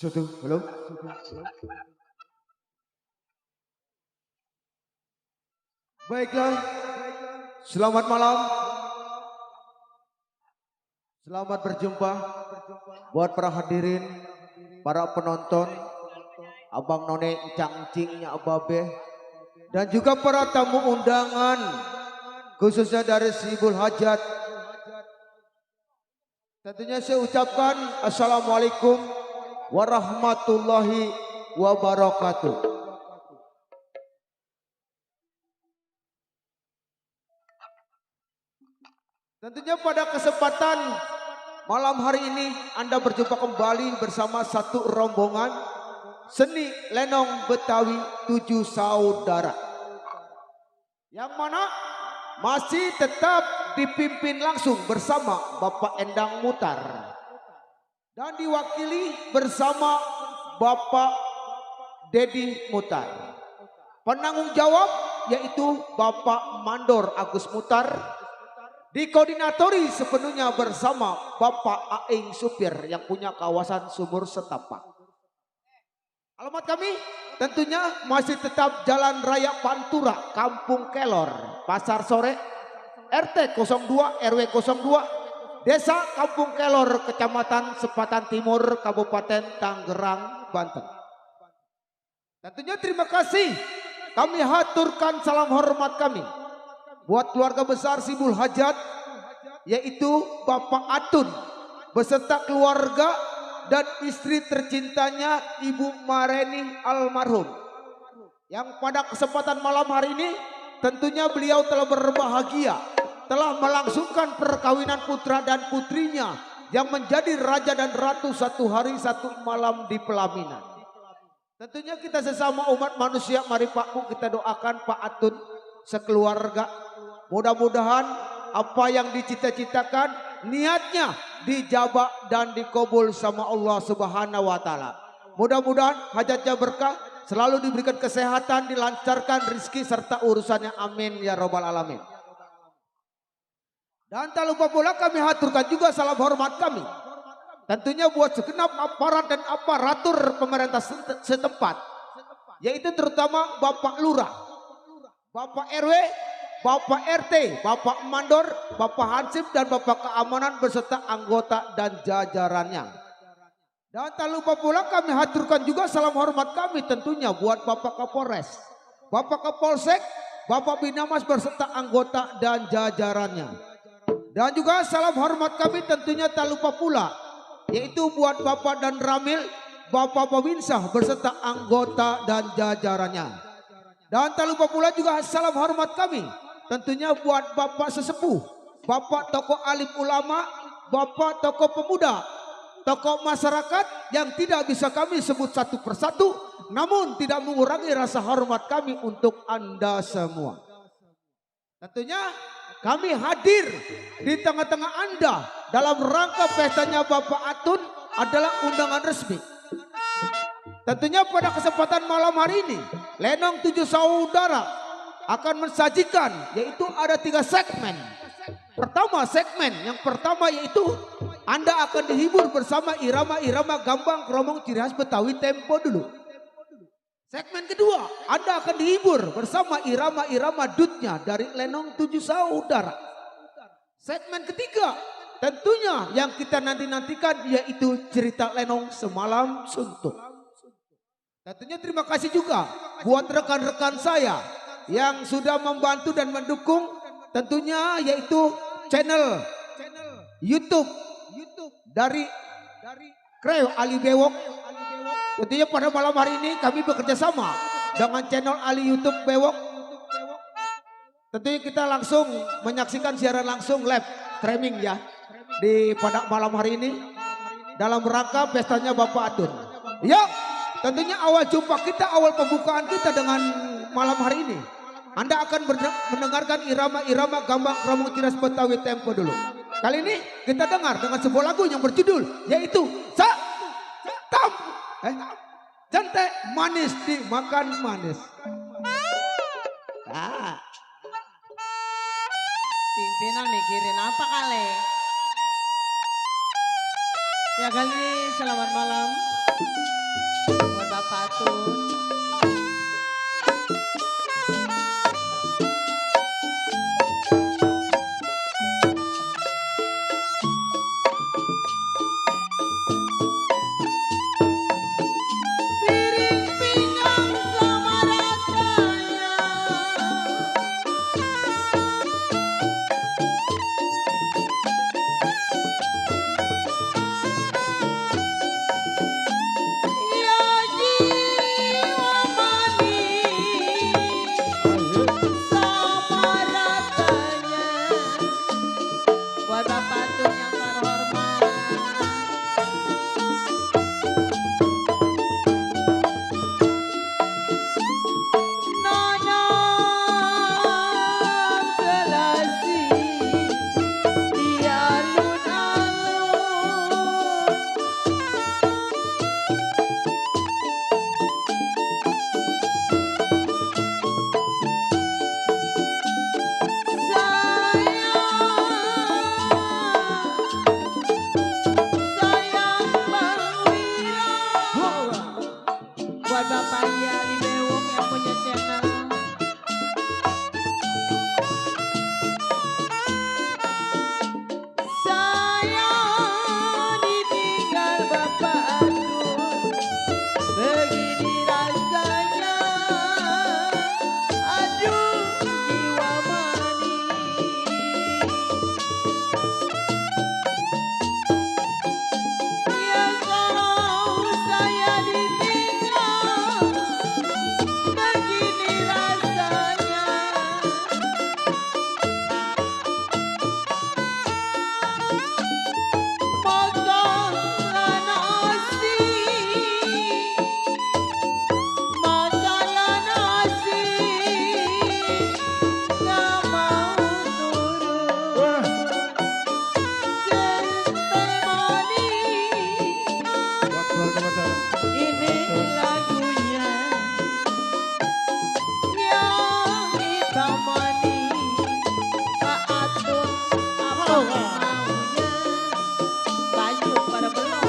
Satu, halo. Baiklah, selamat malam. Selamat berjumpa buat para hadirin, para penonton, abang none, encang encingnya ababe, dan juga para tamu undangan, khususnya dari Sibul Hajat. Tentunya saya ucapkan Assalamualaikum warahmatullahi wabarakatuh. Tentunya pada kesempatan malam hari ini Anda berjumpa kembali bersama satu rombongan seni lenong Betawi 7 saudara, yang mana masih tetap dipimpin langsung bersama Bapak Endang Mutar dan diwakili bersama Bapak Dedi Mutar. Penanggung jawab yaitu Bapak Mandor Agus Mutar. Dikoordinatori sepenuhnya bersama Bapak Aing Supir yang punya kawasan Sumur Setapak. Alamat kami tentunya masih tetap Jalan Raya Pantura, Kampung Kelor, Pasar Sore, RT 02 RW 02, Desa Kampung Kelor, Kecamatan Sepatan Timur, Kabupaten Tangerang, Banten. Tentunya terima kasih kami haturkan salam hormat kami buat keluarga besar Sibul Hajat, yaitu Bapak Atun beserta keluarga dan istri tercintanya Ibu Mareni almarhum, yang pada kesempatan malam hari ini tentunya beliau telah berbahagia, telah melangsungkan perkawinan putra dan putrinya yang menjadi raja dan ratu satu hari satu malam di pelaminan. Tentunya kita sesama umat manusia, mari Pak Bu kita doakan Pak Atun sekeluarga. Mudah-mudahan apa yang dicita-citakan niatnya dijabah dan dikabul sama Allah Subhanahu wa taala. Mudah-mudahan hajatnya berkah, selalu diberikan kesehatan, dilancarkan rezeki serta urusannya, amin ya robbal alamin. Dan tak lupa pula kami haturkan juga salam hormat kami tentunya buat segenap aparat dan aparatur pemerintah setempat, yaitu terutama Bapak Lurah, Bapak RW, Bapak RT, Bapak Mandor, Bapak Hansip, dan Bapak Keamanan beserta anggota dan jajarannya. Dan tak lupa pula kami haturkan juga salam hormat kami tentunya buat Bapak Kapolres, Bapak Kapolsek, Bapak Binamas beserta anggota dan jajarannya. Dan juga salam hormat kami tentunya tak lupa pula yaitu buat Bapak dan Ramil, Bapak Bawinsah beserta anggota dan jajarannya. Dan tak lupa pula juga salam hormat kami tentunya buat Bapak sesepuh, Bapak tokoh alim ulama, Bapak tokoh pemuda, tokoh masyarakat yang tidak bisa kami sebut satu persatu, namun tidak mengurangi rasa hormat kami untuk Anda semua. Tentunya kami hadir di tengah-tengah Anda dalam rangka pestanya Bapak Atun adalah undangan resmi. Tentunya pada kesempatan malam hari ini Lenong 7 Saudara akan mensajikan yaitu ada 3 segmen. Pertama, segmen yang pertama yaitu Anda akan dihibur bersama irama-irama gambang kromong ciri khas Betawi tempo dulu. Segmen kedua, Anda akan dihibur bersama irama-irama dutnya dari Lenong 7 Saudara. Segmen ketiga, tentunya yang kita nanti-nantikan yaitu cerita Lenong Semalam Suntuk. Tentunya terima kasih juga buat rekan-rekan saya yang sudah membantu dan mendukung tentunya yaitu channel YouTube dari Kreo Ali Bewok. Tentunya pada malam hari ini kami bekerja sama dengan channel Ali YouTube Bewok. Tentunya kita langsung menyaksikan siaran langsung live streaming ya di pada malam hari ini dalam rangka pestanya Bapak Atun. Ya, tentunya awal jumpa kita, awal pembukaan kita dengan malam hari ini, Anda akan mendengarkan irama-irama gambang kromong ciri khas Betawi tempo dulu. Kali ini kita dengar dengan sebuah lagu yang berjudul yaitu Jante manis dimakan manis. Pimpinan mikirin apa kali? Ya kali, selamat malam. buat Bapak Tun. Piring pinggang sama rasanya. Ya jiwa manis sama rasanya. Buat Bapak Tun yang terhormat. Nona Selasi di alun-alun. Sayang Bang Wira. Buat Bapak Ali Bewok yang punya channel. Saya ditinggal Bapak Adun, begini rasanya. Aduh jiwa manis. Ya kalau saya ditinggal, begini rasanya. Makanlah nasi, makanlah nasi, nggak mau turun. Centai manis, ini lagunya yang ditemani Pak Atun. Apa maunya? Baju pada belum.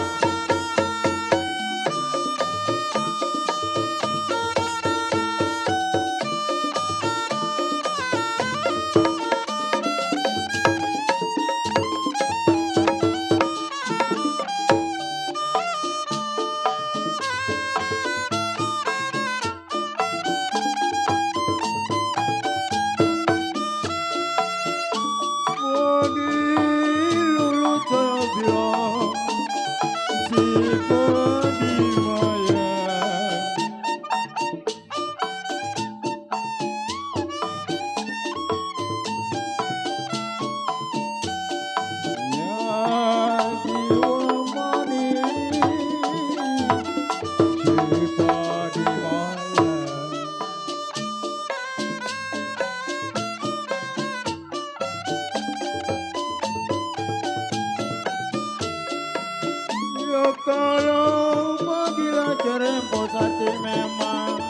Kalau manggil cerempos hati memang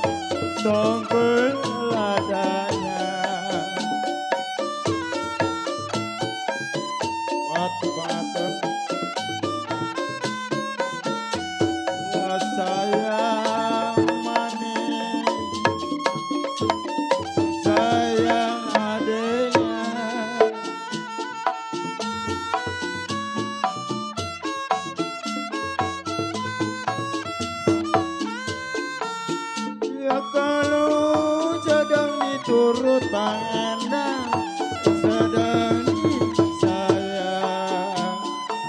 dongkel ladanya. Batu-batu sayang manis, sayang adanya. Ya kalau sedang diturut Bang Endang, sedang sayang,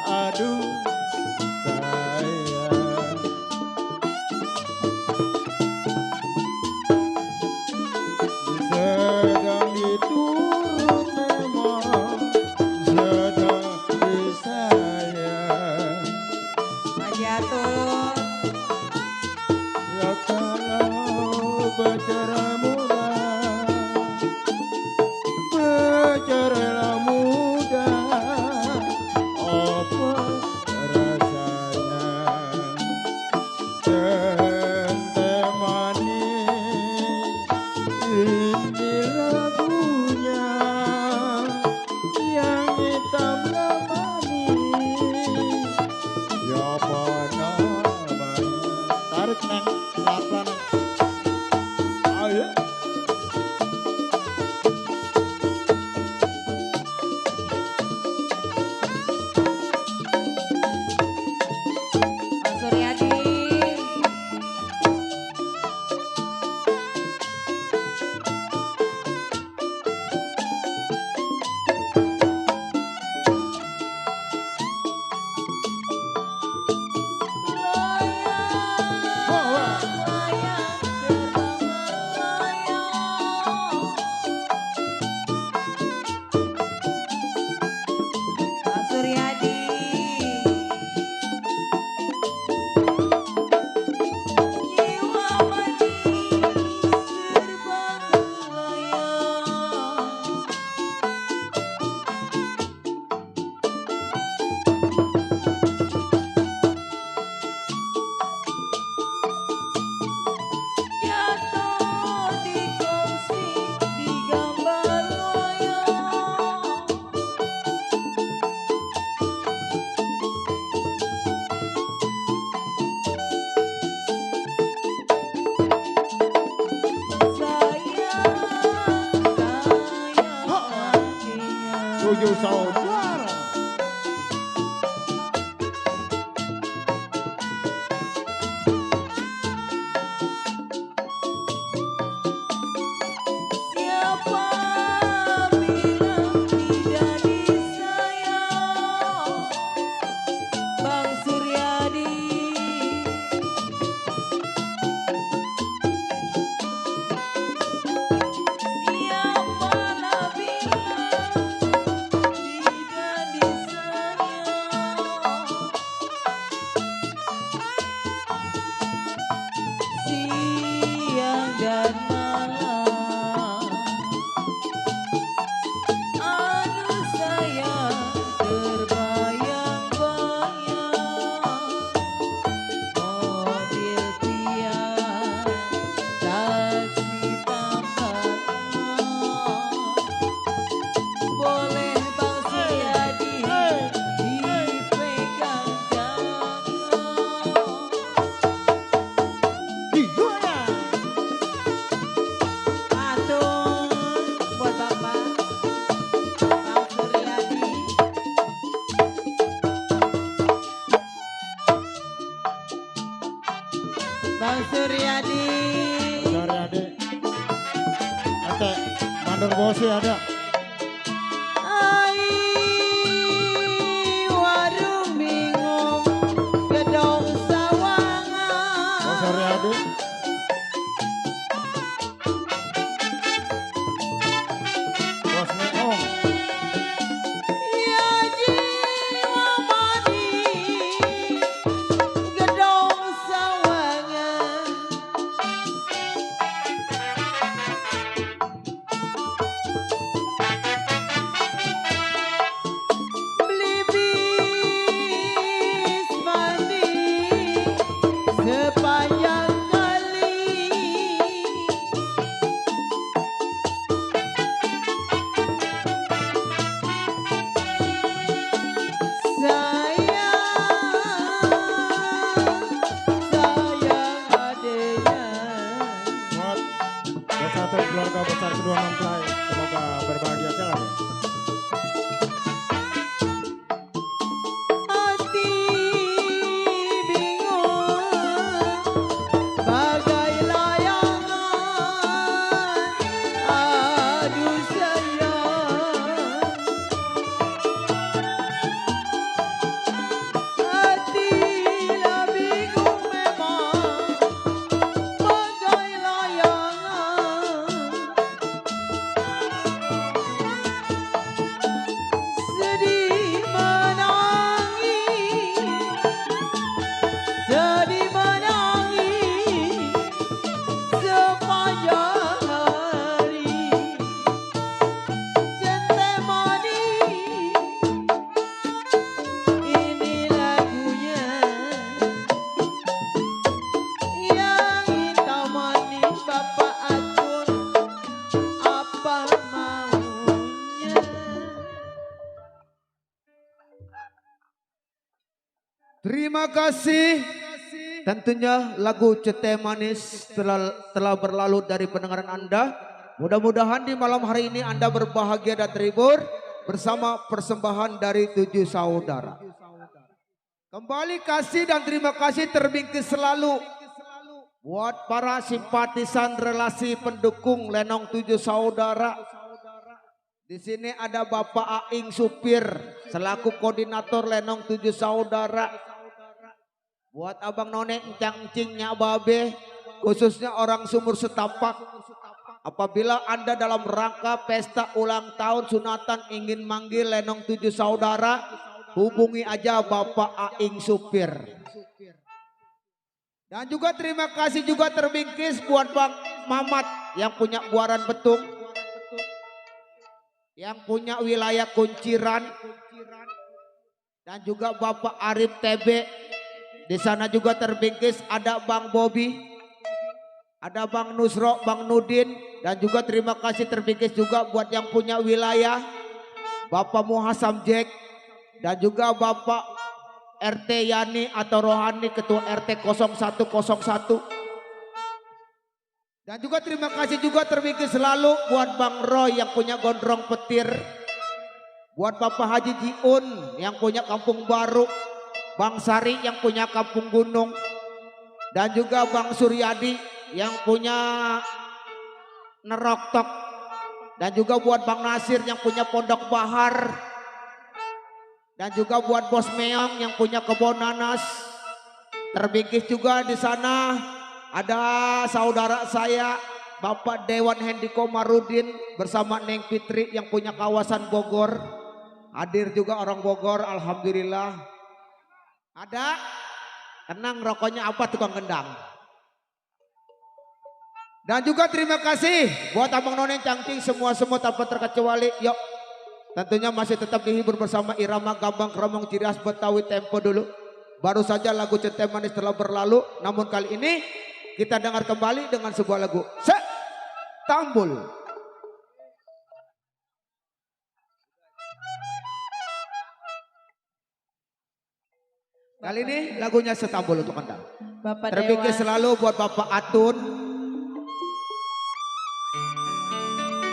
aduh sayang. Sedang diturut memang, sedang disayang. Haji Atun. Ya kalau bercerai muda, bercerailah muda, apa rasanya? Centai manis, ini lagunya yang hitam manis. Ya apa namanya? Suryadi. Sorry adik. Ate, mandor bosi ada. Ai warung bingung gedong sawangan. Oh sorry adik. Bos Neong. Ya jiwa mani gedong sawangan. Beli bis mandi sepanjang kali. Sayang adanya. Buat satu keluarga besar kedua mempelai. Semoga berbahagia selalu. Hati bingung bagai layangan. Aduh sayang, hati lah bingung memang bagai layangan. Sedih menangis, sedih menangis sepanjang hari. Centemani, ini lagunya yang hitam manis Bapak Atun apa maunya. Terima kasih. Tentunya lagu Cete Manis telah berlalu dari pendengaran Anda. Mudah-mudahan di malam hari ini Anda berbahagia dan terhibur bersama persembahan dari 7 saudara. Kembali kasih dan terima kasih terbingkis selalu buat para simpatisan relasi pendukung Lenong 7 saudara. Di sini ada Bapak Aing supir selaku koordinator Lenong 7 saudara. Buat abang none encang-encingnya babe, khususnya orang sumur setapak. Apabila Anda dalam rangka pesta ulang tahun sunatan ingin manggil Lenong 7 saudara, hubungi aja Bapak Aing supir. Dan juga terima kasih juga terbingkis buat Bang Mamat yang punya Buaran Betung, yang punya wilayah Kunciran, dan juga Bapak Arif TB. Di sana juga terbingkis ada Bang Bobby, ada Bang Nusro, Bang Nudin, dan juga terima kasih terbingkis juga buat yang punya wilayah Bapak Muhasam Jack, dan juga Bapak RT Yani atau Rohani Ketua RT 0101. Dan juga terima kasih juga terbingkis selalu buat Bang Roy yang punya Gondrong Petir, buat Bapak Haji Jiun yang punya Kampung Baru, Bang Sari yang punya Kampung Gunung, dan juga Bang Suryadi yang punya Neroktok, dan juga buat Bang Nasir yang punya Pondok Bahar, dan juga buat Bos Meong yang punya Kebon Nanas. Terbingkis juga di sana ada saudara saya Bapak Dewan Hendiko Marudin bersama Neng Fitri yang punya kawasan Bogor. Hadir juga orang Bogor, alhamdulillah. Ada? Tenang, rokoknya apa tukang gendang. Dan juga terima kasih buat abang none cangcing semua tanpa terkecuali. Yuk, tentunya masih tetap dihibur bersama irama gambang keromong ciri khas Betawi tempo dulu. Baru saja lagu Cete Manis telah berlalu, namun kali ini kita dengar kembali dengan sebuah lagu Setambul. Kali ini lagunya Setambul untuk Anda. Bapak Terbingkis Dewan, selalu buat Bapak Atun,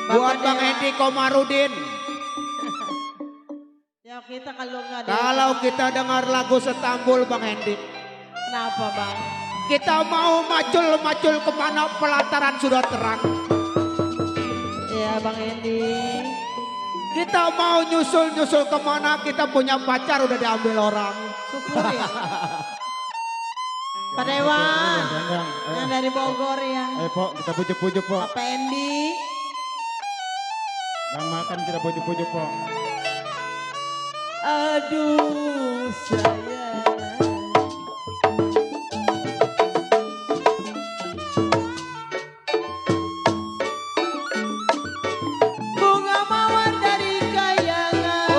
Bapak buat Bang Dewan. Hendi Komarudin. Ya kita kalau nggak ada. Kalau kita dengar lagu Setambul Bang Hendi, Kenapa Bang? Kita mau macul-macul kemana pelataran sudah terang. Iya Bang Endi. Kita mau nyusul-nyusul kemana, kita punya pacar udah diambil orang. Syukur ya. Pak Dewan Rendang. yang dari Bogor ya. Pok, kita pujuk-pujuk, Pok. Bapak Endi. Bang makan kita pujuk-pujuk, Pok. Aduh sayang. Bunga mawar dari kayangan.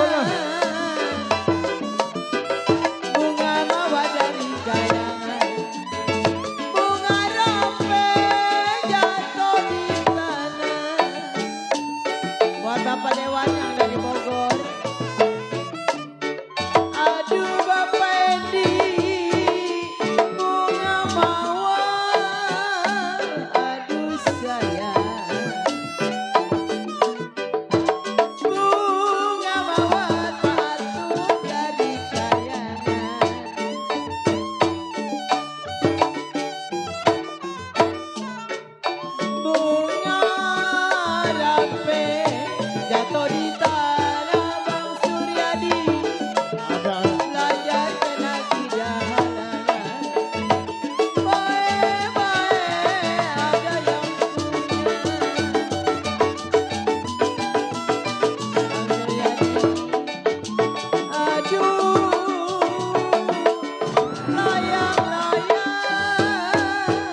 Bunga mawar dari kayangan. Bunga rompeng jatuh di tanah. Buat Bapak Dewan yang dari Bogor. Aduh Bapak Endi, bunga mawar, aduh sayang. Bunga mawar patuh dari kayangan. Bunga ramping jatuh di tanah Bang Suryadi. Ada. Belajar kena tidak halangan. Baik-baik ada yang punya. Aduh, layang-layang,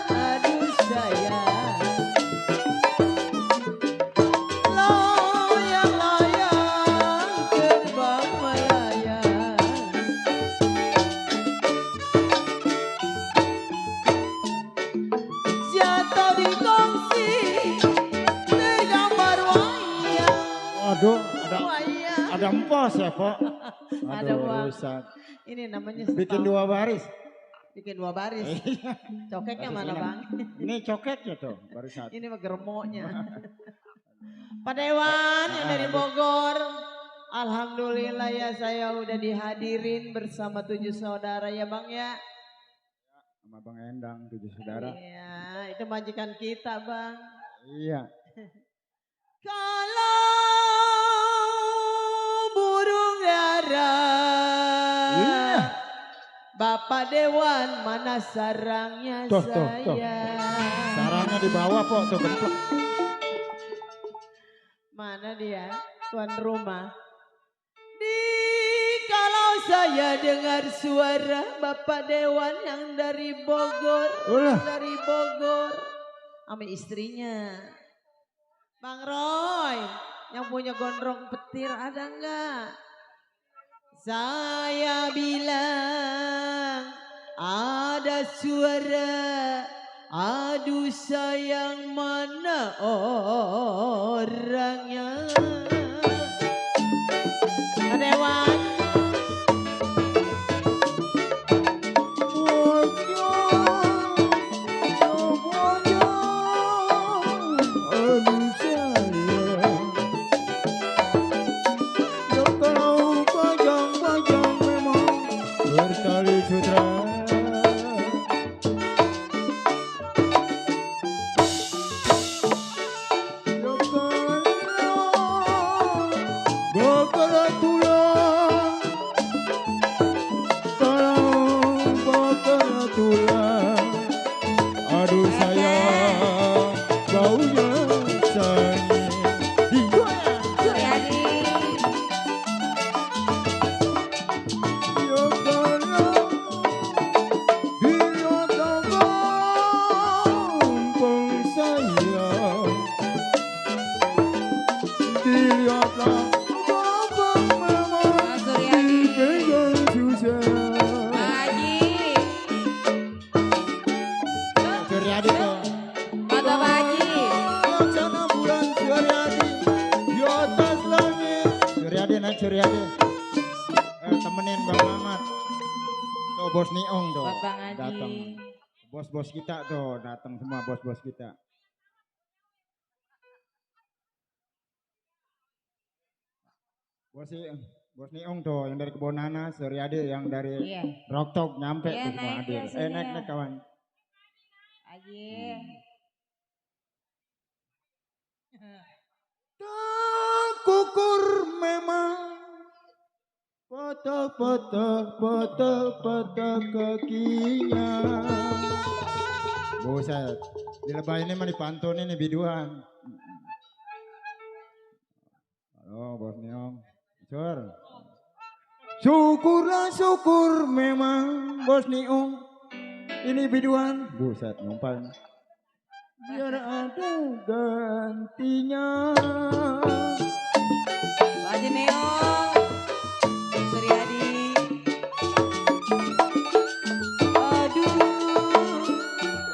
aduh sayang. Layang-layang terbang melayang. Jatuh di kongsi tergambar wayang. Aduh, Wayang. ada empos ya, Pok. Ada, Aduh, Bang. rusak. Ini namanya Bikin setahun. 2 baris. Bikin 2 baris. Cokeknya mana Ini. Bang? Ini cokeknya tuh, baris 1. Ini mah geremoknya. Pak Dewan yang dari Bogor. Alhamdulillah ya saya udah dihadirin bersama 7 saudara ya Bang ya. Sama Bang Endang, 7 saudara. Iya, itu majikan kita Bang. Iya. Kalau burung dara, Iya. Bapak Dewan mana sarangnya Tuh, tuh, tuh. saya? Sarangnya di bawah, Pok, tuh geplek. Mana dia, tuan rumah? Kalau saya dengar suara Bapak Dewan yang dari Bogor, Ulah. dari Bogor, sama istrinya. Bang Roy, yang punya gondrong petir ada enggak? Saya bilang ada suara, aduh sayang mana orangnya? Pak Dewan. Bertali sutra. Bakal tulang, salam bakal tulang. Aduh sayang, baunya sayang. Suryadi. Suryadi, temenin Bang Mamat. Tuh bos Niong tuh. Buat Bang Haji. Datang. Bos-bos kita tuh datang semua bos-bos kita. Bos Niong tuh yang dari Kebonana, Suryadi yang dari Iya. Roktok nyampe Iya, tuh semua naik hadir. ya sini Naik ya. kawan. Aji. Tak kukur memang patah kakinya. Buset, di lebah ini mah dipantun ini biduan. Halo Bos Niong, syukur. Syukurlah syukur memang Bos Niong ini biduan. Buset, nyumpah. Biar ada gantinya. Haji Neong, Suryadi. Aduh,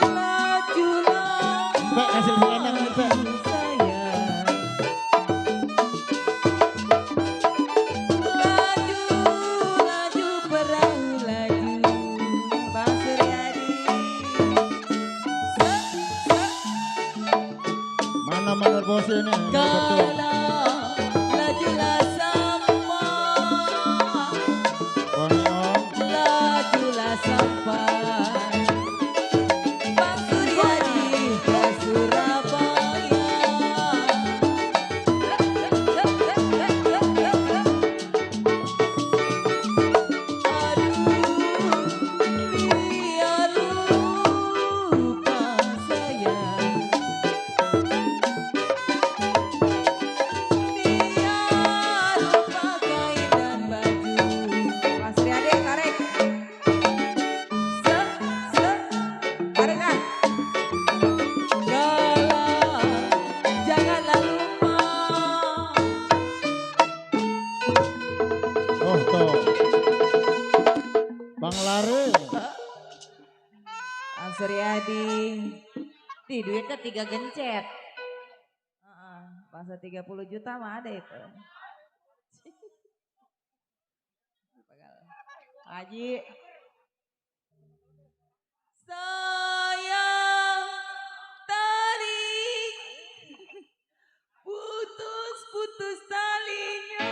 lajulah. Mbak kasih selendang Mbak. Sayang. Laju perahu laju. Bang Suryadi. Mana menurut bos ini? Kalau lajulah sampai, Bos Niong. lajulah sampai. Bang Suryadi ke Surabaya. Aduh, biar lupa sayang. Biar lupa kain dan baju. Mas Riyadi tarik. Tarik kan. Galah, janganlah lupa. Oh toh. Bang Lare. Mas Riyadi. Di duitnya 3 gencet. Masa 30 juta mah ada itu. Haji. Sayang tarik putus talinya.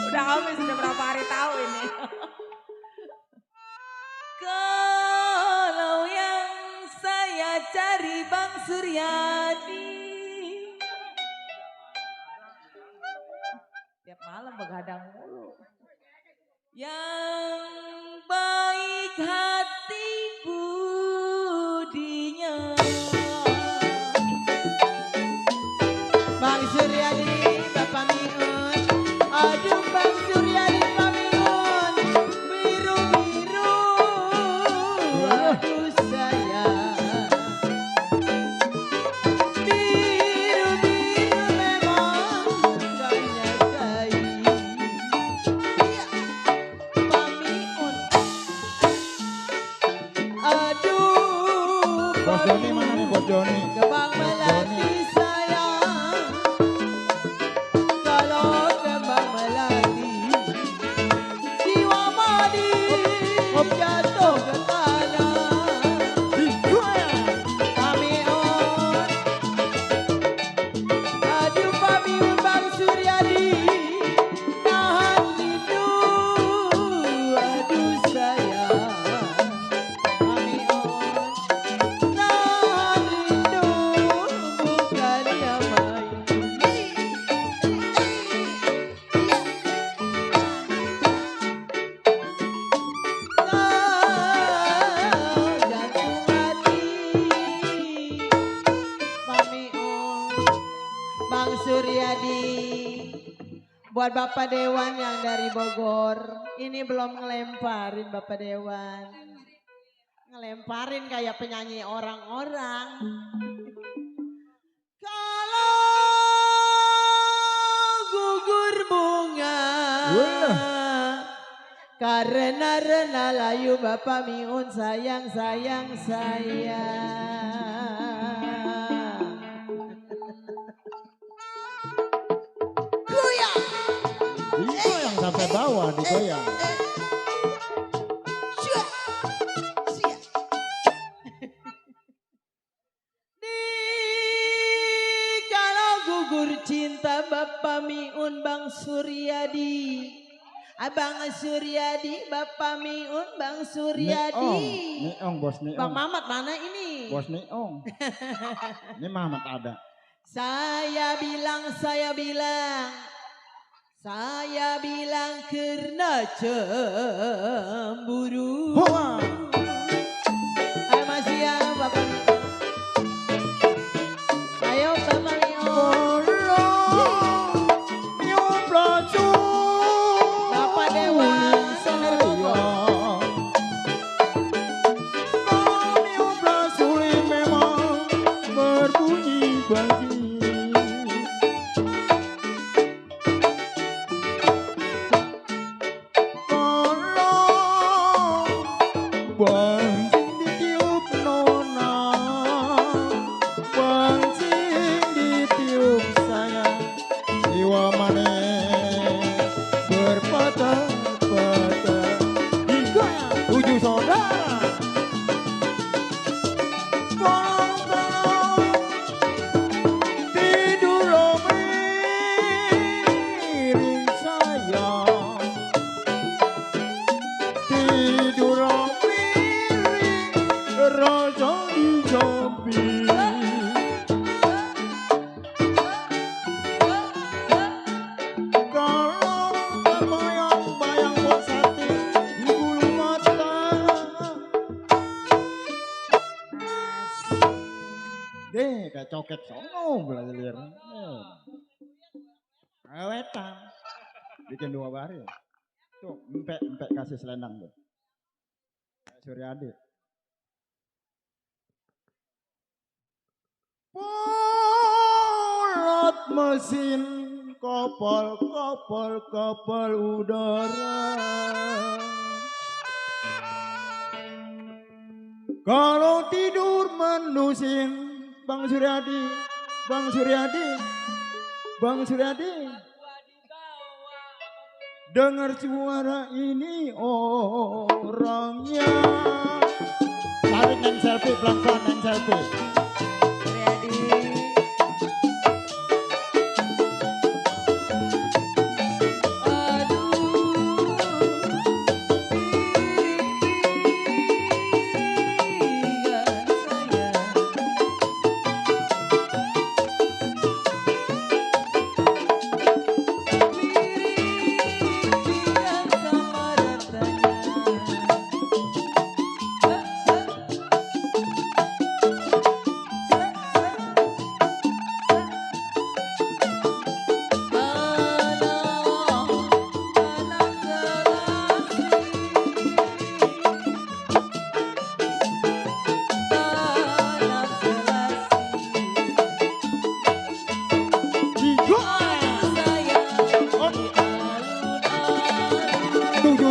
Udah habis, sudah berapa hari tahu ini. Kalau yang saya cari Bang Suryadi. Tiap malam begadang mulu. Yang baik hati budinya. Bang Suryadi, Bapak Miun. Aduh Bang Suryadi, Pak Miun. Biru-biru. Aduh sayang. Biru-biru memang indahnya kain. Pak Miun. Aduh Bos Joni mana nih Bos Joni? Kembang melati sayang. Kalau kembang melati jiwa madi jatuh ke tanah. Pamiun. Aduh Pamiun Bang Suryadi. Nahan rindu. Aduh sayang. Pamiun. Nahan rindu bukannya main. Jantung hati Pamiun Bang Suryadi. Buat Bapak Dewan yang dari Bogor. Ini belum ngelemparin Bapak Dewan. Ngelemparin kayak penyanyi orang-orang. Kalau gugur bunga karena rena layu Bapak Miun sayang. Goyang. Digoyang sampai bawah digoyang. Kalau gugur cinta Bapak Miun Bang Suryadi. Abang Suryadi, Bapak Miun, Bang Suryadi. Neong, bos Neong. Bang Mamat mana ini? Bos Neong. Ini Mamat ada. Saya bilang karena cemburu. Hoa. Ayo masih ya Bapak Miun. Ayo Bapak Miun. Bapak Dewan Soner Bogor. Memang berbunyi bagi. Banjing ditiup nona, banjing ditiup saya, jiwa manis berpatah-patah. Hingga 7 saudara. Bolong-bolong tidur miring sayang, tidur raja di samping. Kalau terbayang-bayang bos hati di bulu mata. Deh, kayak coket sono belajar. Awetan. Bikin 2 baris. Tuh, empek kasih selendang tuh. Suryadi. Polot mesin kapal udara. Kalau tidur menusing, Bang Suryadi. Dengar suara ini orangnya. Tarik neng selfie, pelan-pelan neng selfie.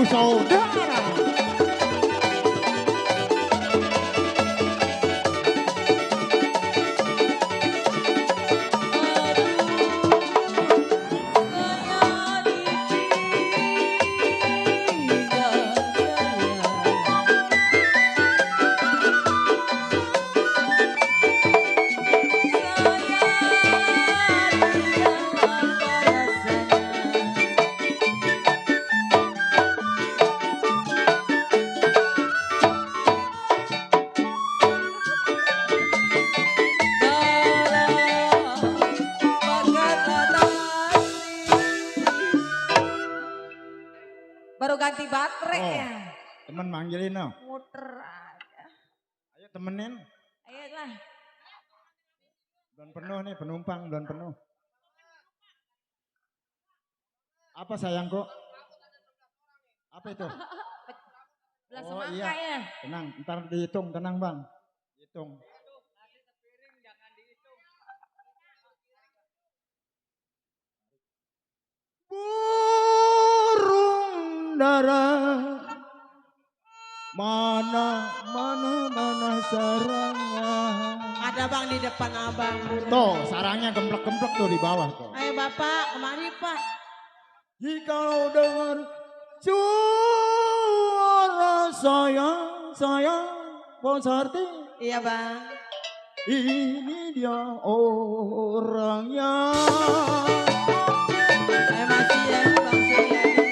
Saudara. Baru ganti baterai Oh, ya. temen manggilin no. Muter aja. Ayo temenin. Ayolah. Belum penuh nih penumpang, belum penuh. Apa sayangku? Apa itu? Belas Oh semangka iya, ya. tenang, ntar dihitung, tenang bang. Hitung. Burung dara, mana sarangnya. Ada bang di depan abang. Tuh, sarangnya gemplek-gemplek tuh di bawah tuh. Ayo bapak, kemari pak. Jikalau dengar suara sayang, Bos Harti. Iya bang. Ini dia orangnya. Ayo masih ya bang Suryadi.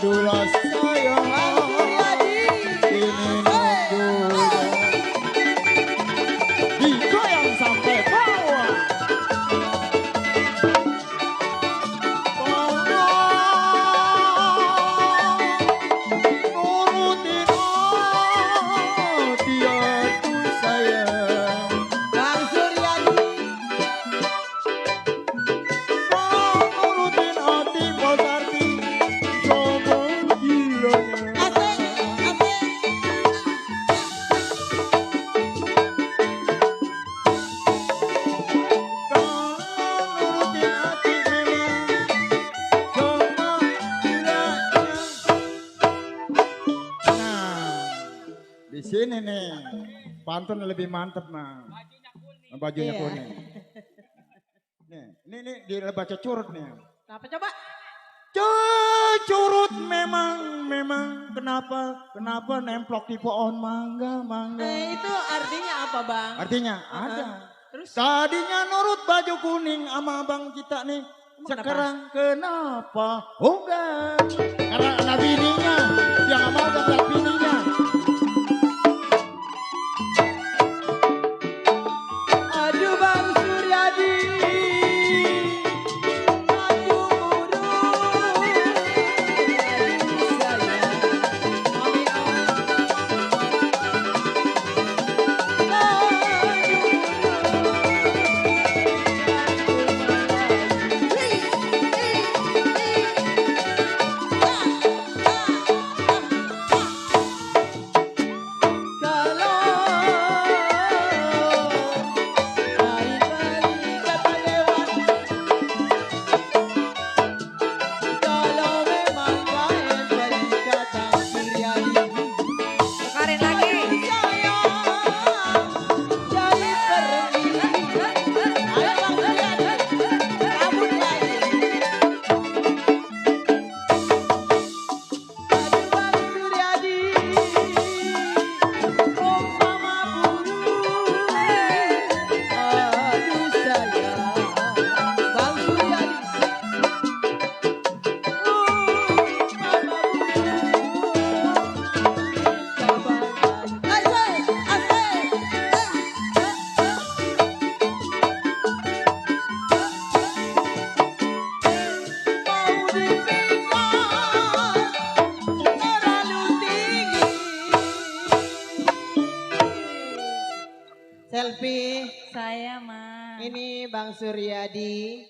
adulah sayang Bang Suryadi. ini nunggunya digoyang sampai bawah. Bang Suryadi. Asik, asik. Di sini nih, pantun lebih mantep mah. Bajunya Iya. kuning. Nih dibaca curut nih. Apa coba? Curut memang kenapa nemplok di pohon mangga. Itu artinya apa bang? Artinya ada. Terus? Tadinya nurut baju kuning sama abang kita nih. Emang Sekarang kenapa? Oh enggak. Karena ada bininya. Dia nggak mau dapat bininya. Aduh Bang Suryadi. Aduh muru. Aduh sayang. Mami Selfie. Saya mah. Ini Bang Suryadi.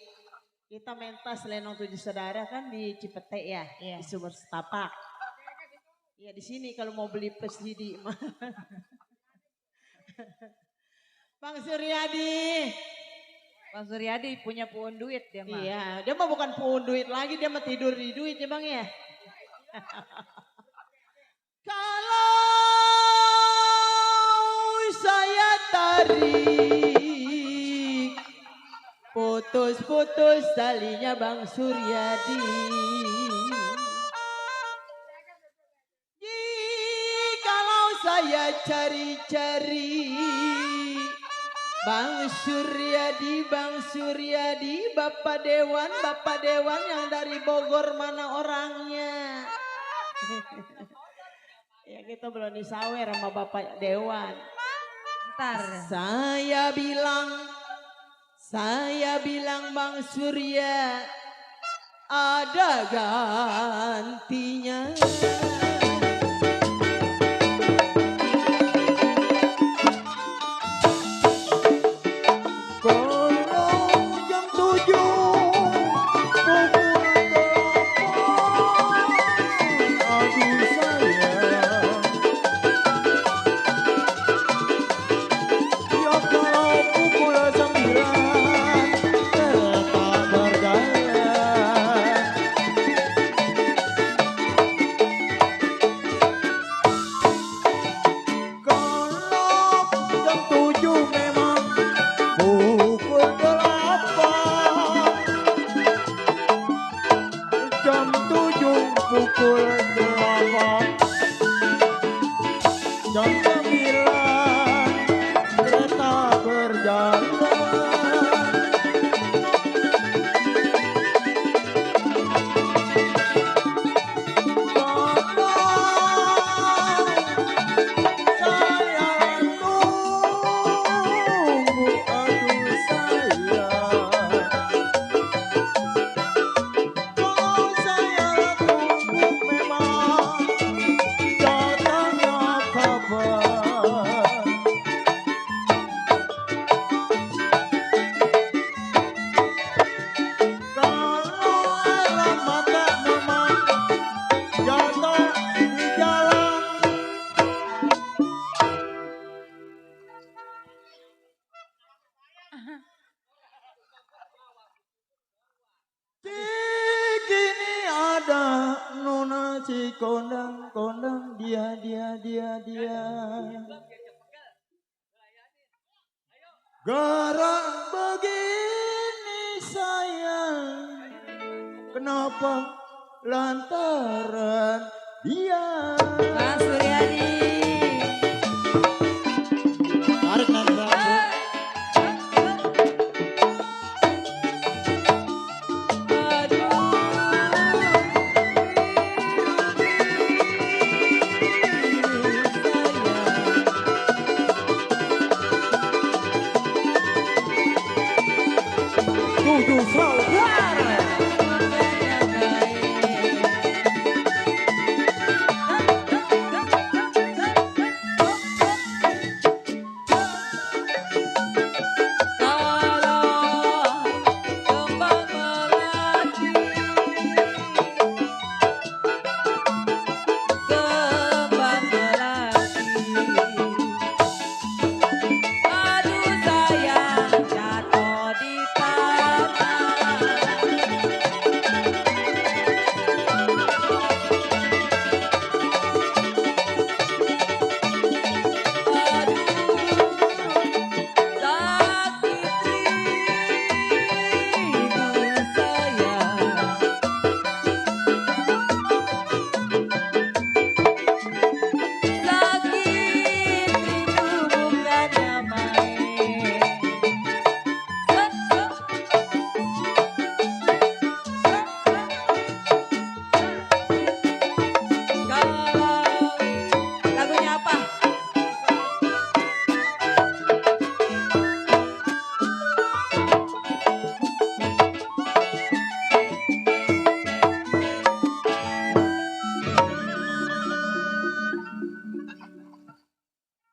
Kita mentas Lenong 7 Saudara kan di Cipete ya, Iya. di Sumur Setapak. Iya di sini kalau mau beli PCD. Bang Suryadi. Bang Suryadi punya puun duit dia mah. Iya, dia mah bukan puun duit lagi, dia mah tidur di duit ya Bang ya. Kalau saya tarik putus-putus talinya Bang Suryadi. Jikalau saya cari-cari Bang Suryadi, Bapak Dewan yang dari Bogor mana orangnya? Ya kita belum disawer sama Bapak Dewan. Ntar. Saya bilang Bang Surya ada gantinya. si kondang dia. Garak begini sayang, kenapa lantaran dia. Bang Suryadi. Tarik nanti rambut. Tujuh saudara.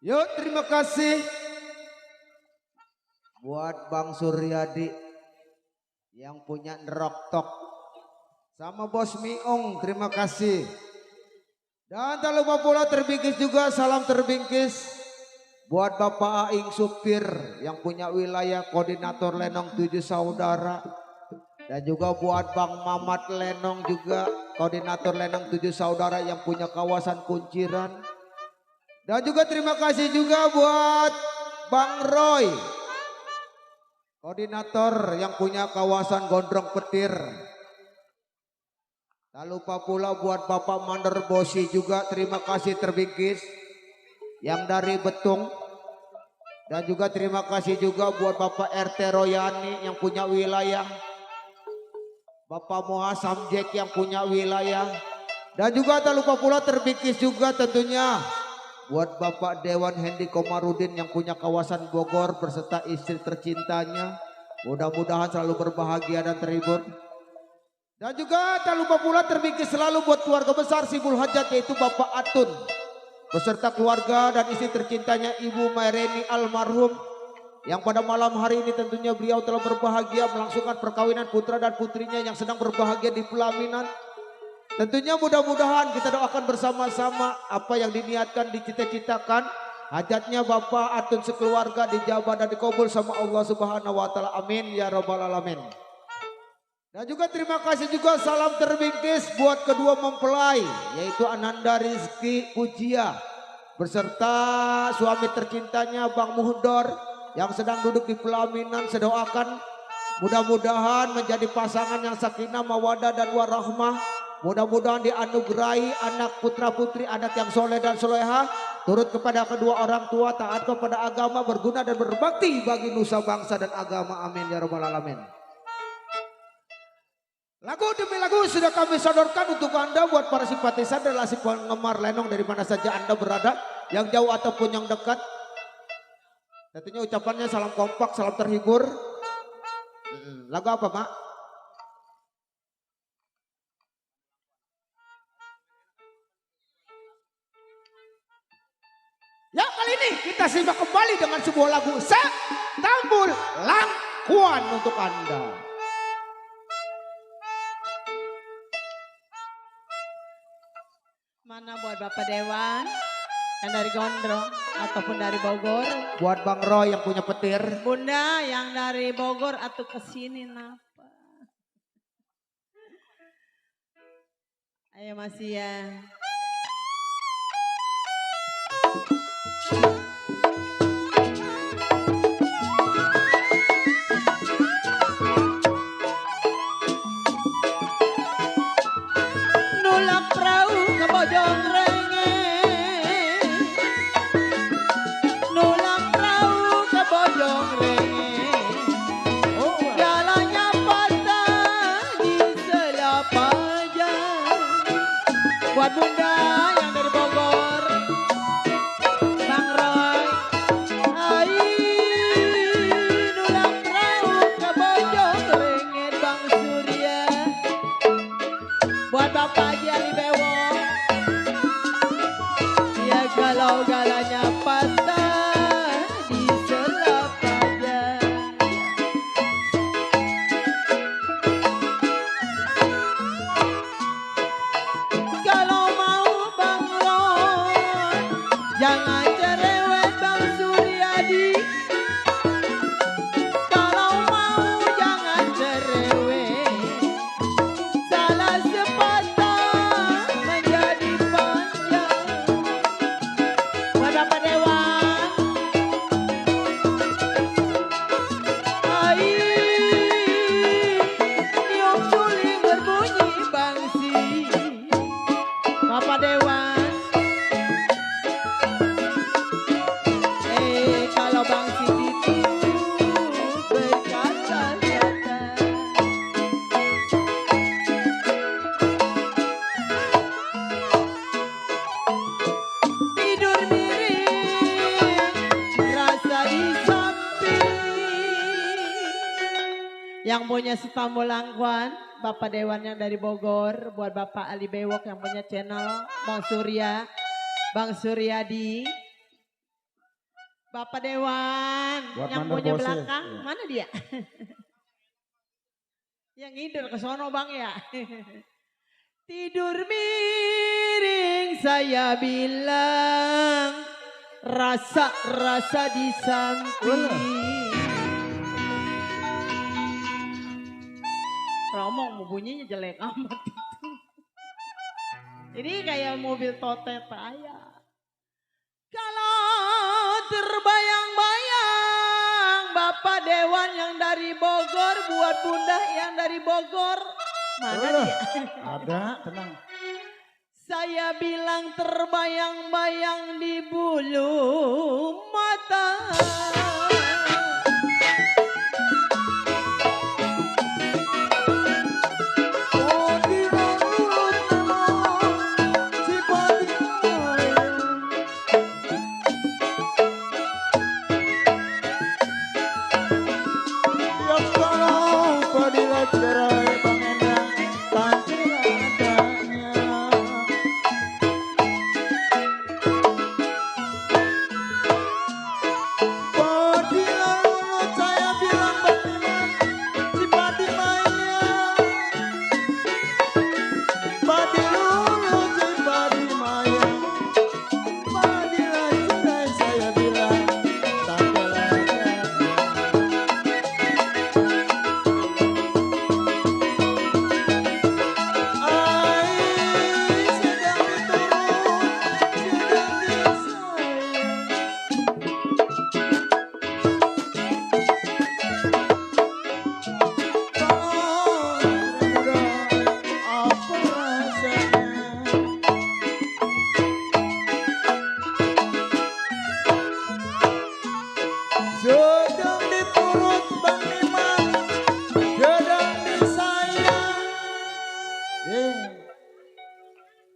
Yuk, terima kasih buat Bang Suryadi yang punya Neroktok sama Bos Miung, terima kasih. Dan tak lupa pula terbingkis juga, salam terbingkis buat Bapak Aing Supir yang punya wilayah koordinator Lenong 7 saudara. Dan juga buat Bang Mamat Lenong juga koordinator Lenong 7 saudara yang punya kawasan Kunciran. Dan juga terima kasih juga buat Bang Roy, koordinator yang punya kawasan Gondrong Petir. Tak lupa pula buat Bapak Mander Bosi juga terima kasih terbingkis yang dari Betung. Dan juga terima kasih juga buat Bapak RT Royani yang punya wilayah, Bapak Moha Samjek yang punya wilayah. Dan juga tak lupa pula terbingkis juga tentunya buat Bapak Dewan Hendi Komarudin yang punya kawasan Bogor berserta istri tercintanya. Mudah-mudahan selalu berbahagia dan terhibur. Dan juga tak lupa pula terbingkis selalu buat keluarga besar Sibul Hajat, yaitu Bapak Atun beserta keluarga dan istri tercintanya Ibu Maireni almarhum, yang pada malam hari ini tentunya beliau telah berbahagia melangsungkan perkawinan putra dan putrinya yang sedang berbahagia di pelaminan. Tentunya mudah-mudahan kita doakan bersama-sama apa yang diniatkan, dicita-citakan, hajatnya Bapak Atun sekeluarga dijabah dan dikabul sama Allah Subhanahu wa taala. Amin ya rabbal alamin. Dan juga terima kasih juga salam terbingkis buat kedua mempelai, yaitu Ananda Rizky Pujia beserta suami tercintanya Bang Muhdor yang sedang duduk di pelaminan. Saya doakan mudah-mudahan menjadi pasangan yang sakinah mawadah dan warahmah. Mudah-mudahan dianugerahi anak putra putri, anak yang soleh dan soleha, turut kepada kedua orang tua, taat kepada agama, berguna dan berbakti bagi nusa bangsa dan agama. Amin ya rabbal alamin. Lagu demi lagu sudah kami sodorkan untuk Anda buat para simpatisan dan si penggemar Lenong dari mana saja Anda berada, yang jauh ataupun yang dekat. Tentunya ucapannya salam kompak, salam terhibur. Lagu apa, Mak? Ya, kali ini kita simak kembali dengan sebuah lagu Tambul Langkuan untuk Anda. Mana buat Bapak Dewan yang dari Gondrong ataupun dari Bogor. Buat Bang Roy yang punya petir. Bunda yang dari Bogor atau kesini napa. Ayo masih ya. Nulak perahu ke Bojong Renge, nulak perahu ke Bojong Renge, jalannya patah di Selapaja. Buat bunda yang dari Bogor, Bang Roy, nulak perahu ke Bojong Renge, Bang Surya. Buat Bapak Haji Ali Bewo, ya galau galanya patah di Selapaja. Kalau mau Bang Roy, jangan cerewet Bang Suryadi. Kalau mau jangan cerewet, salah sepatah menjadi panjang. Buat Bapak Dewan, niup suling berbunyi bangsi. Bapak Dewan, kalau bangsi itu berkata-kata, tidur miring, rasa di samping. Yang punya Stambo Langkuan, Bapak Dewan yang dari Bogor, buat Bapak Ali Bewok yang punya channel, Bang Surya, Bang Suryadi. Bapak Dewan Buat yang mandor punya bosnya. belakang, Iya. mana dia? Yang ngider ke sono Bang ya. Tidur miring saya bilang, rasa-rasa di samping. Romong mau bunyinya jelek amat itu. Ini kayak mobil totet aja. Kalau terbayang-bayang Bapak Dewan yang dari Bogor, buat bunda yang dari Bogor. Mana dia? Ada, tenang. Saya bilang terbayang-bayang di bulu mata.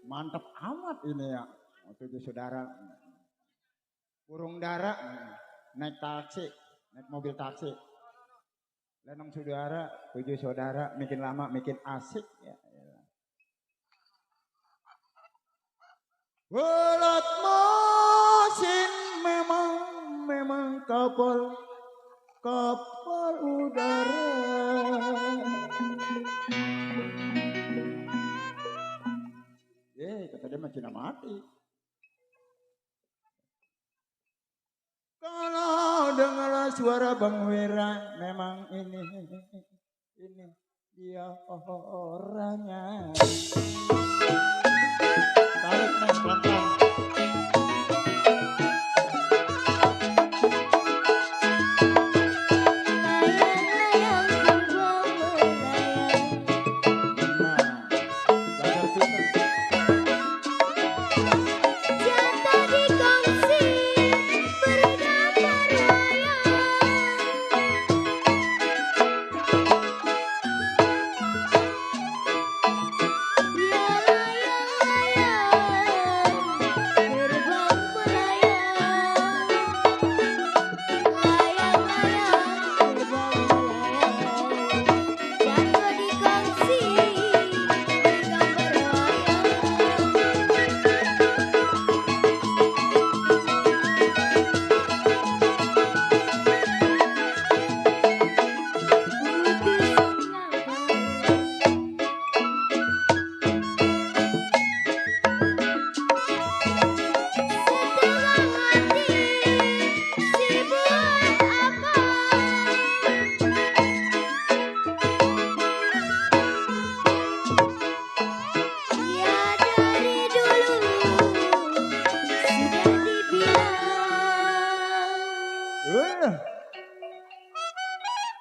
Mantap amat ini ya. Tujuh saudara. Burung dara naik taksi, naik mobil taksi. Lenong saudara, tujuh saudara, makin lama makin asik ya. Belat mesin memang kapal udara. Kata dia macam mati. Kalau dengar suara Bang Wira, memang ini Dia orangnya. Tarik nih pelan-pelan.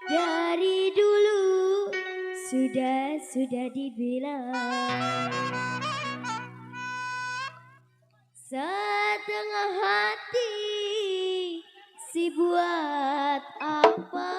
Dari dulu sudah dibilang setengah hati si buat apa?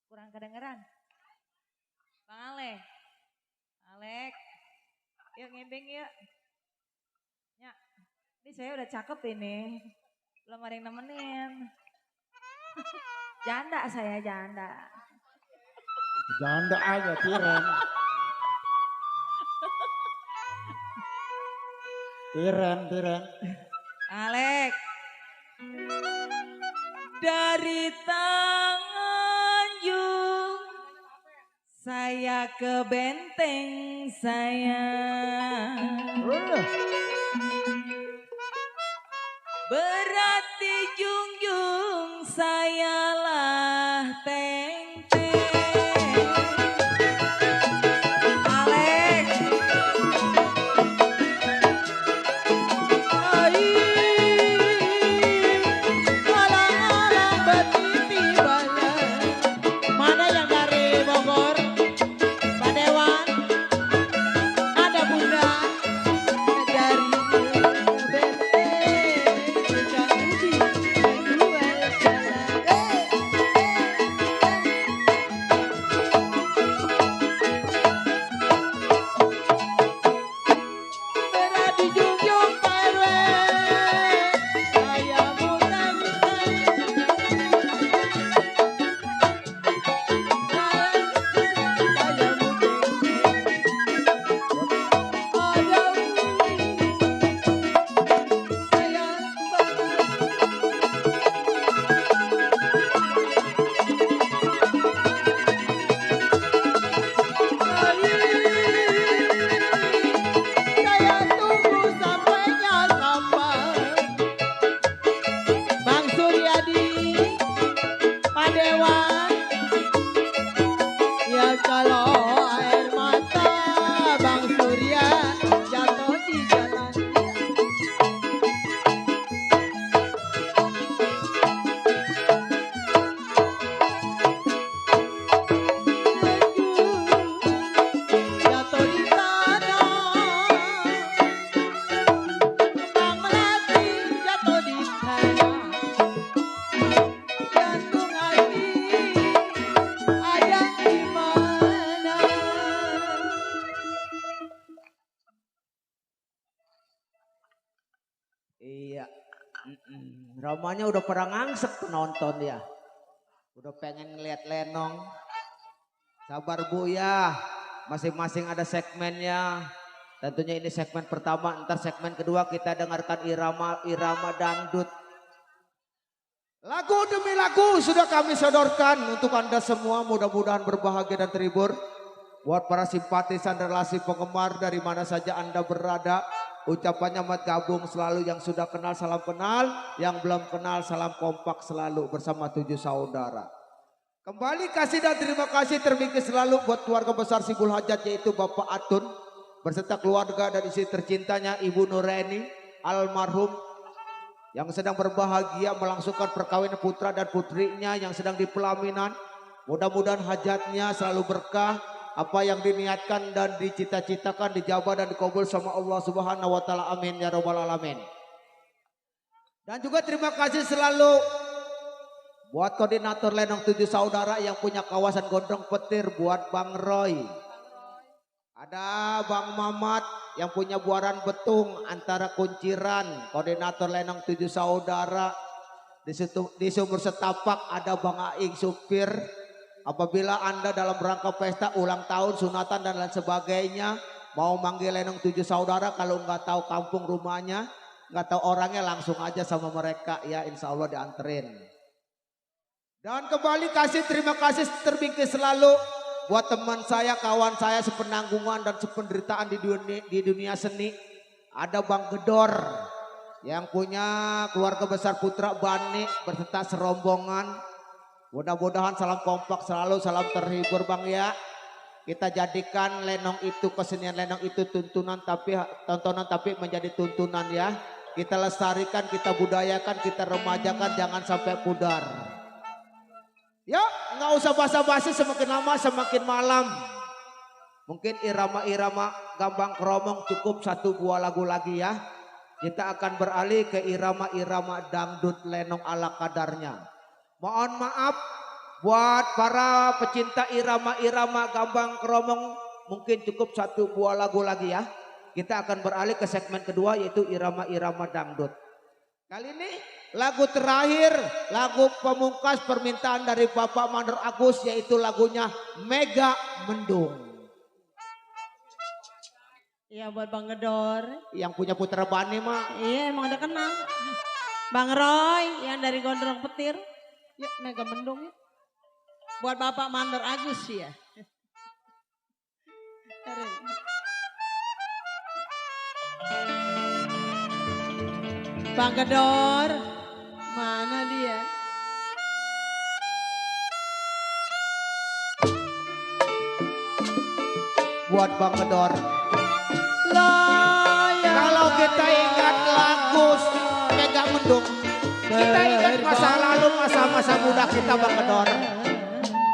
Kurang kedengeran. Bang Alek. Alek. Yuk ngebeng yuk. Ya. Ini saya udah cakep ini. Belum ada yang nemenin. Janda saya, janda. Janda aja Tiren. Tiren. Alek. Dari Tanjung saya ke Benteng saya. Berarti junjung sayalah teng-teng. Alek. Alang-alang betiti banyak. Mana yang dari Bogor? Pak Dewan. Ada Bunda. Dari Benteng. air mata Bang Surya jatuh di jalan. Jatuh di tanah, Bang Melati jatuh di tanah. Jantung hati ada di mana? Iya. Ramanya udah pada ngangsek penonton ya. Udah pengen ngeliat Lenong. Sabar Bu ya. Masing-masing ada segmennya. Tentunya ini segmen pertama. Ntar segmen kedua kita dengarkan irama dangdut. Lagu demi lagu sudah kami sodorkan untuk Anda semua. Mudah-mudahan berbahagia dan terhibur. Buat para simpatisan relasi penggemar dari mana saja Anda berada. Ucapannya mat gabung selalu, yang sudah kenal salam kenal, yang belum kenal salam kompak selalu bersama 7 saudara. Kembali kasih dan terima kasih terbingkis selalu buat keluarga besar Sibul Hajat, yaitu Bapak Atun beserta keluarga dan istri tercintanya Ibu Nureni almarhum yang sedang berbahagia melangsungkan perkawinan putra dan putrinya yang sedang di pelaminan. Mudah-mudahan hajatnya selalu berkah. Apa yang diniatkan dan dicita-citakan dijabah dan dikabul sama Allah Subhanahu wa taala. Amin ya rabbal alamin. Dan juga terima kasih selalu buat koordinator Lenong 7 saudara yang punya kawasan Gondrong Petir, buat Bang Roy. Ada Bang Mamat yang punya Buaran Betung antara Kunciran, koordinator Lenong 7 saudara. Di Sumur Setapak ada Bang Aing supir. Apabila Anda dalam rangka pesta ulang tahun, sunatan dan lain sebagainya mau manggil Lenong 7 saudara, kalau nggak tahu kampung rumahnya, nggak tahu orangnya, langsung aja sama mereka ya, insya Allah dianterin. Dan kembali terima kasih terbingkis selalu buat teman saya, kawan saya sepenanggungan dan sependeritaan di dunia seni. Ada Bang Gedor yang punya keluarga besar Putra Bani berserta serombongan. Mudah-mudahan salam kompak selalu, salam terhibur Bang ya. Kita jadikan Lenong itu, kesenian Lenong itu tontonan tapi menjadi tuntunan ya. Kita lestarikan, kita budayakan, kita remajakan, jangan sampai pudar. Ya, nggak usah basa-basi, semakin lama semakin malam. Mungkin irama-irama Gambang Kromong cukup 1 buah lagu lagi ya. Kita akan beralih ke irama-irama dangdut Lenong ala kadarnya. Mohon maaf buat para pecinta irama-irama Gambang Kromong, mungkin cukup 1 buah lagu lagi ya. Kita akan beralih ke segmen kedua, yaitu irama-irama dangdut. Kali ini lagu terakhir, lagu pemungkas permintaan dari Bapak Mandor Agus, yaitu lagunya Mega Mendung. Iya buat Bang Gedor. Yang punya Putra Bani mah. Iya emang udah kenal. Bang Roy yang dari Gondrong Petir. Yuk Mega Mendung ya. Buat Bapak Mandor Agus ya. Bang Gedor, mana dia? Buat Bang Gedor. Kalau kita ingat lagu Mega Mendung, kita ingat masa lalu, masa-masa muda kita Bang Gedor.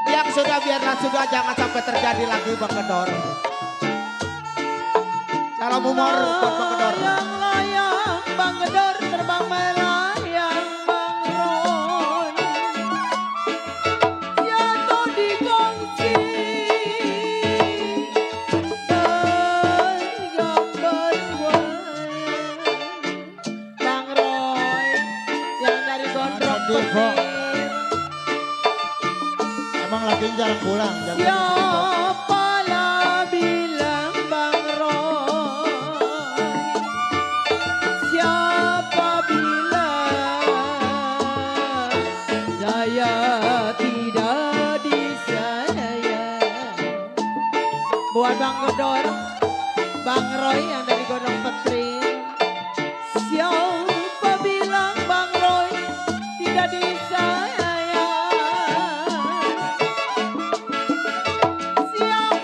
Yang sudah biarlah sudah, jangan sampai terjadi lagi Bang Gedor. Salam humor buat Bang Gedor. Layang Bang Gedor terbang melayang Bang Ron. Jatuh di kongsi dan gambar wayang. Bang Roy yang dari Gondrong Petir. Emang lagi jarang pulang. Siapalah bilang Bang Roy, siapa bilang saya tidak disayang. Buat Bang Gedor, Bang Roy yang dari Gondrong Petir. Siapa bilang Bang Roy tidak disayang? Siapa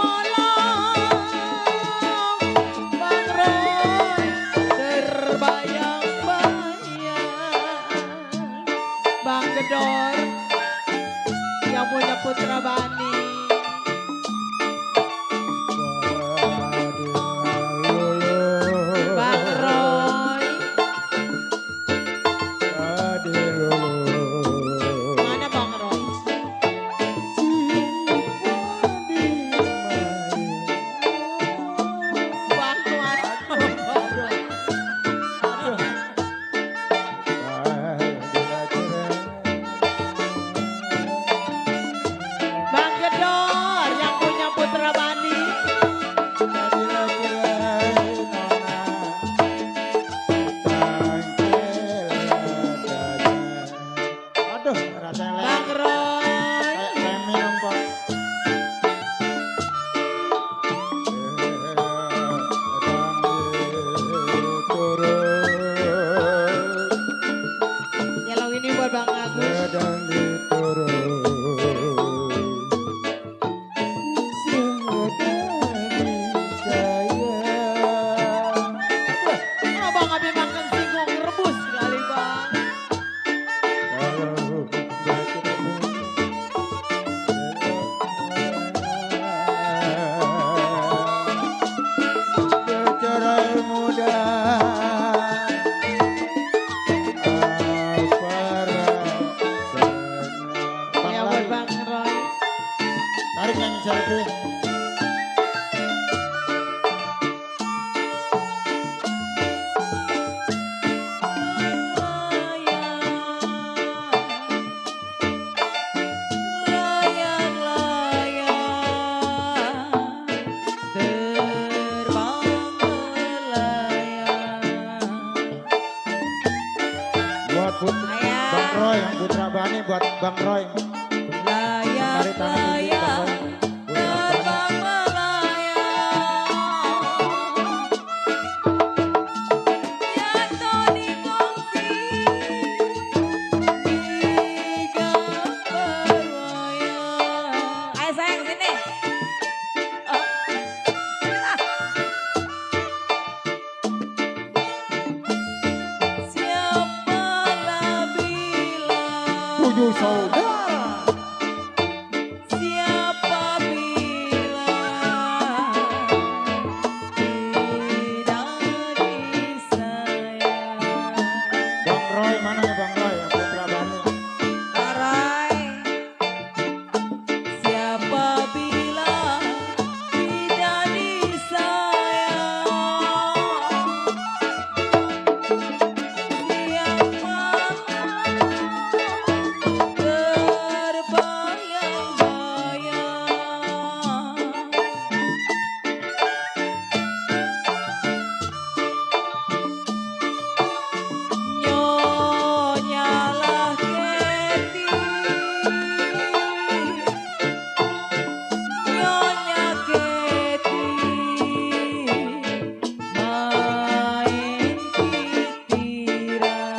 buat Bang Roy. Layak Dari tanah Bibit, Bang Roy. Udah banget. Ayo sayang sini. Siapalah bilang Tujuh saudara. siapa bilang tidak disayang. Bang Roy mana ya Bang Roy? Yang Putra Bani. Arai, siapa bilang tidak disayang? Nyonyalah Keti, Nyonya Keti, main titiran.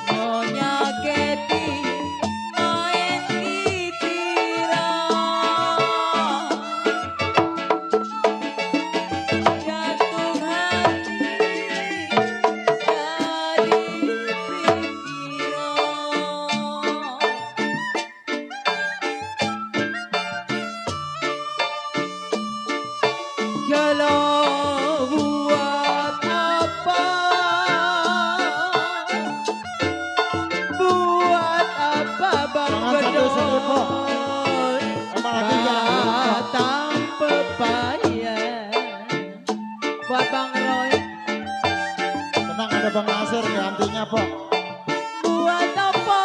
Nyonya Keti, main titiran. Jantung hati jadi pikiran. Kalau buat apa? Buat apa Bang Jangan sampai sedih, Po. Gedor? Emang lagi jangan lupa. Batang pepaya. Buat Bang Roy. Tenang ada Bang Nasir gantinya Pok. Buat apa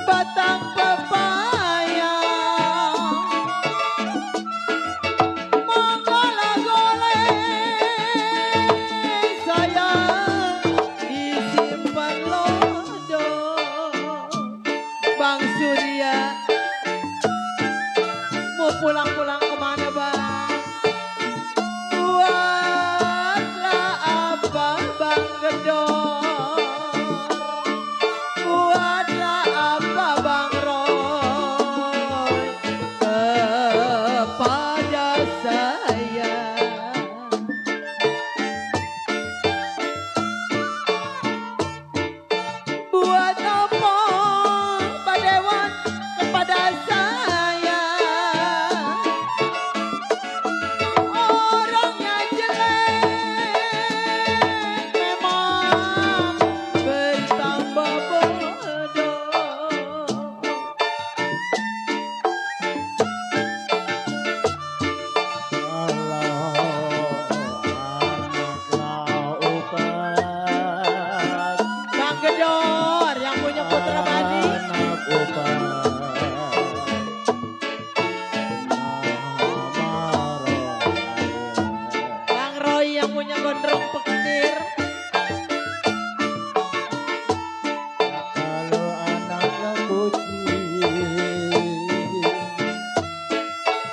batang pepaya? Menggolek-golek sayang disimpan lodo. Bang Surya mau pulang-pulang kemana Bang? Buatlah apa Bang Gedor? Buatlah apa Bang Roy kepada saya? Buat apa Pak Dewan kepada saya? Orangnya jelek, memang bertambah bodoh. Bang Gedor yang punya Putra Bani. Bang Roy yang punya gondrong petir. Kalau anaknya kucing,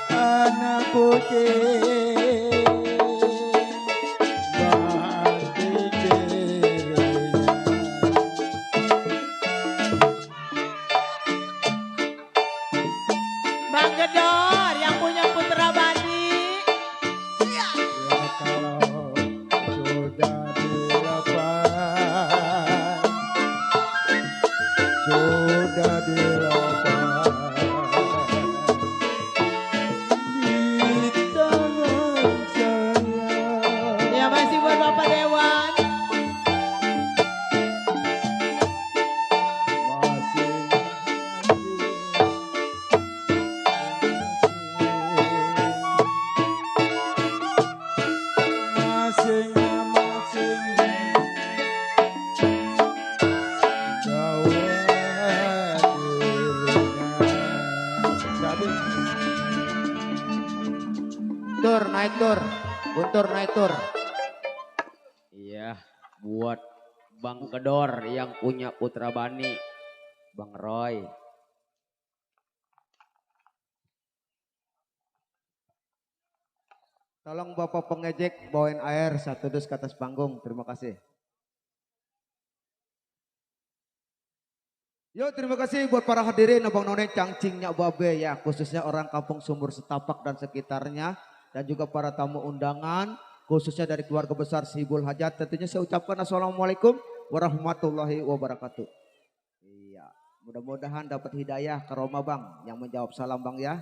anak kucing, banting dirinya. Bang Gedor yang punya Putra Bani. Ya kalau sudah dilepas, sudah dilepas di tangan saya. Ya masih buat Bapak Dewan. Tur, naik tur. Guntur naik tur. buat Bang Gedor yang punya Putra Bani, Bang Roy. Tolong Bapak pengejek bawain air 1 dus ke atas panggung. Terima kasih. Yo, terima kasih buat para hadirin Abang None Cangcingnya Babe ya, khususnya orang kampung Sumur Setapak dan sekitarnya, dan juga para tamu undangan khususnya dari keluarga besar Sibul Hajat. Tentunya saya ucapkan assalamualaikum warahmatullahi wabarakatuh. Iya, mudah-mudahan dapat hidayah karomah Bang yang menjawab salam Bang ya.